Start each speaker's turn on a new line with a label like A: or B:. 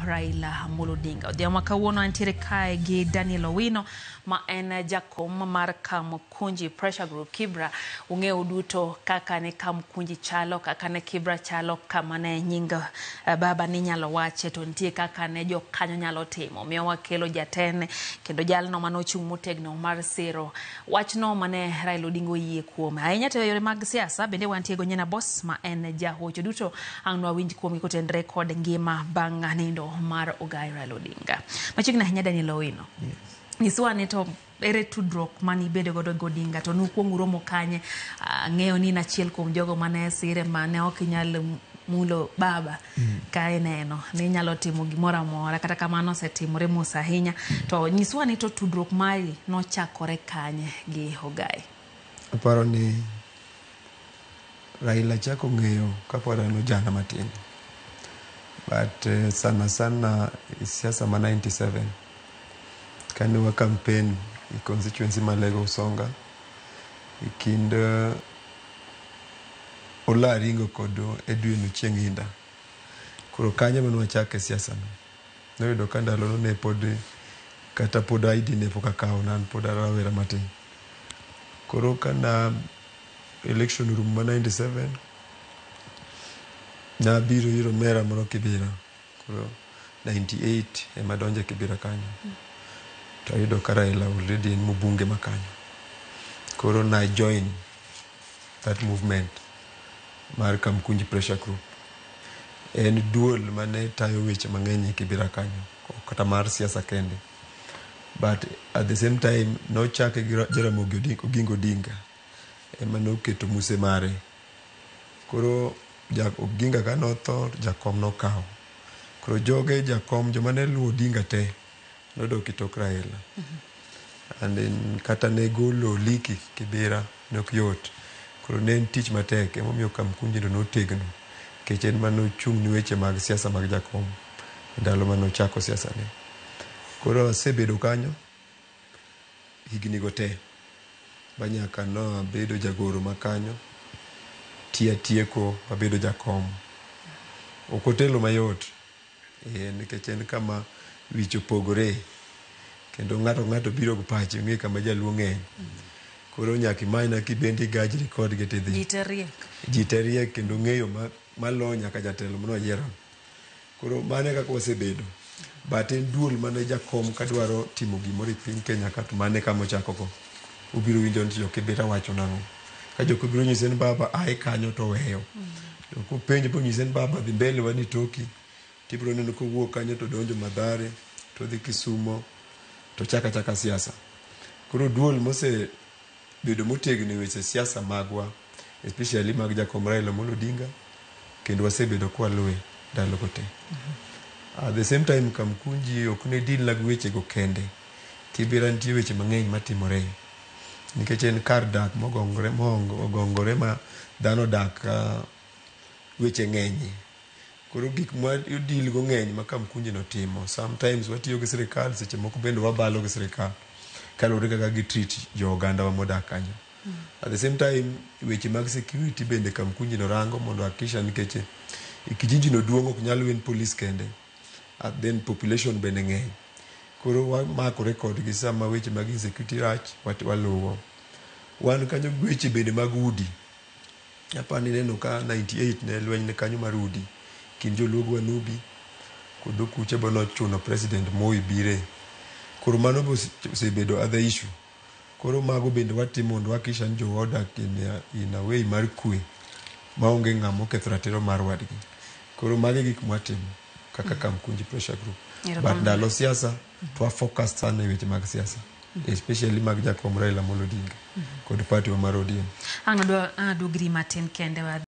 A: Raila Amolo Odinga. Odhiambo ma kawuono antiere kae gi Daniel Owino ma en jakom mar Kamkunji Pressure Group Kibra. Ung'eyo duto kaka ne Kamkunji chalo, kaka ne Kibra chalo, kama ne nying baba ni nyalo wache to nitie kaka ne jokanyo nyalo timo. Miyo wakelo jatene kendo jalno manochung' motegno mar siro wachno mane Raila Odinga oyie kuome. Ahinya to e yore mag siasa bende wantie gi Onyena Boss ma en jahocho duto ang' nwawinj kuomgi kotenre kod ngima bang' nindo mar Ogai Raila Odinga. Machiegni ahinya Daniel Owino.
B: Yes.
A: Nyiswa ni to ere tudruok mane ibedo godo gi Odinga to nukwongo uromo kanye? Ang'eyo ni in achiel kuom jogo mane sire mane ok inyal mulo baba ka ineno ni inyalo timo gimoro amora kata kamano osetimore mos ahinya. To nyiswa ni to tudruok mari nochakore kanye gi Ogai?
B: Aparo ni Raila chako ng'eyo kapod an ojana matin. But sana sana e siasa ma 97 kane wa campaign e constituency ma Alego Usonga e kind Ola Aringo kod Edwin Ochieng' Inda. Koro kanyo ema ne wachake siasa no. Noyudo ka ndalono ne pod kata pod ID ne pok akawo, ne an pod arawera matin. Koro kana election orumo ma 97, nabiro ir omera moro Kibera. Koro 98 ema adonjo Kibera kanyo. To ayudo ka Raila already en mbunge ma kanyo. Koro na join that movement mar Kamkunji Pressure Group. En duol mane tayo weche mang'eny e Kibera kanyo, kata mar siasa kende. But at the same time nochake gi Jaramogi Oginga Odinga ema noketo muse mare. Koro Oginga kanotho, jakom nokawo. Koro joge jakom joma ne luwo Odinga te nodok e tok Raila. And then kata ne golo Leakey Kibera ne ok yot. Koro ne en tich matek emomiyo Kamkunji no notegno nikech en mane ochung' ni weche mag siasa mag jakom ndalo mane ochako siasa ne. Koro asebedo kanyo higni go te ba nyaka nabedo jagoro ma kanyo ti atieko abedo jakom. Ok otelo mayot nikech en kama wich opogore kendo ng'ato ng'ato biro gi pache ong'e kama jaluo ng'eny. Koro nyaka imanyna kibendi igajri kodgi tidhi.
A: Ji te riek.
B: Ji te riek kendo ng'eyo malo nyaka jatelo manoyiero. Koro mano e kaka wasebedo. But en duol mane jakom kadwaro timo gimoro e piny Kenya ka to mano e kama ochako go. Ubiro winjo ni jo Kibera wacho nang'o. Ka jo Kibera onyise ni baba ae kanyo to oweyo. To kopenjo bonyise ni baba dhi mbele wan toki. Tibiro neno kowuok kanyo to donjo Mathare, to odhi Kisumo, to chako achaka siasa. Koro duol mose bedo motegno e weche siasa magwa, especially mag jakom Raila Amolo Odinga, kendo wasebedo kwaluwe ndalo go te. At the same time Kamkunji ok ne deal na gi weche go kende. Kibera nitie weche mang'eny matimore. Nikech en kar dak mogongore, mogongore ma dhano odak weche ng'enye. Koro gik ma deal go ng'eny ma Kamkunji no timo. Sometimes watiyo gi sirikal, seche moko bende wabalo gi sirikal. Kaluwore kaka gi treat jo oganda wa modak kanyo. At the same time, weche mag security bende Kamkunji no rango mondo hakikisha nikech e kijiji no duong' ok nyal wen police kende. And then population bende ng'eny. Koro wamakore kodgi sama weche mag insecurity rach, waluwo. Wan kanyo weche bende mag udi. Apani ineno ka 98 ne lweny ne kanyo mar udi kind joluo gi Wanubi kod okuche be nochuno President Moi bire. Koro mano be osebedo other issue. Koro mago bende watimo mondo wahakikisha ni jowa odak in a way mar kwe maonge ng'ama oketho ratiro mar wadgi. Koro mago e gik mwatimo kaka Kamkunji Pressure Group. But ndalo siasa to wa focus sana e weche mag siasa. Especially mag jakom Raila Amolo Odinga kod party wa mar ODM.
A: Ang' adwa duogri matin kende.